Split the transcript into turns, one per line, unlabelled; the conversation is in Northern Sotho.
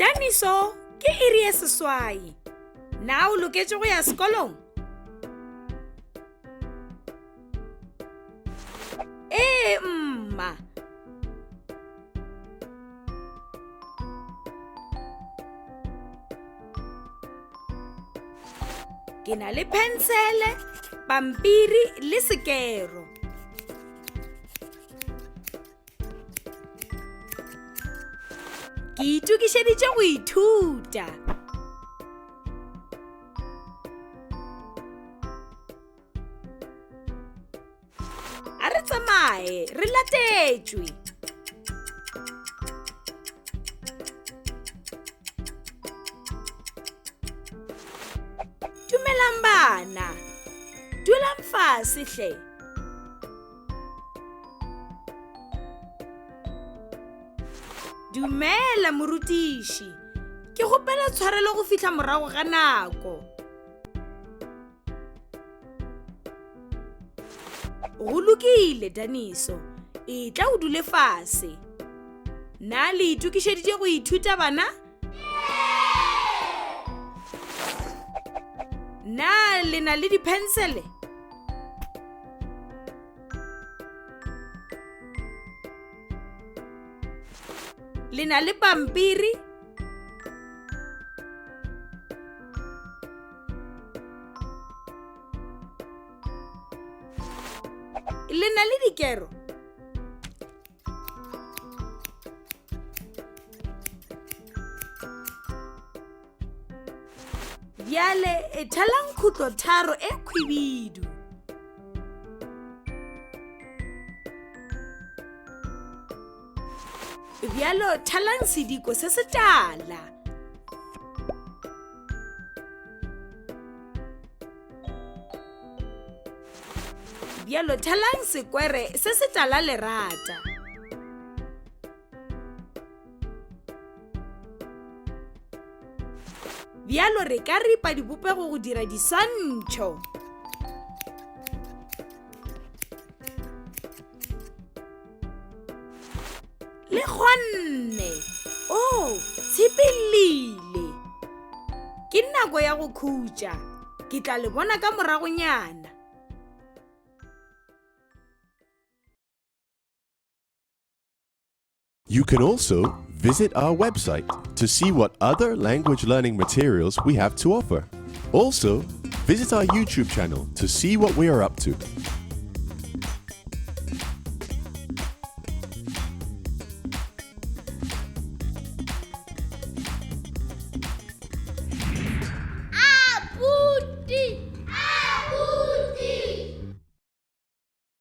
Tamiso ke iri ye seswai. Na o loketše go ya sekolong? Ee, mma. Ke na le phensele, pampiri le sekero. Ke itokišeditše go ithuta. A re tsamaye, re latetšwe. Dumelang bana. Dulang fase hle. Dumela morutiši. Ke kgopela tshwarelo go fihla morago ga nako. Go lokile, Daniso. Etla o dule fase. Na le itokišeditše go ithuta bana? Na le na le diphensele? Le na le pampiri? Le na le dikero? Bjale e thalang khutlotharo e khwibidu. Bjalo thalang sediko se setala. Bjalo thalang sekwere se setala lerata. Bjalo re ka ripa dibopego go dira diswantšho. Le kgonne! O, oh, tshepelile! Ke nako ya go khutša. Ke tla le bona ka moragonyana.
You can also visit our website to see what other language learning materials we have to offer. Also, visit our YouTube channel to see what we are up to.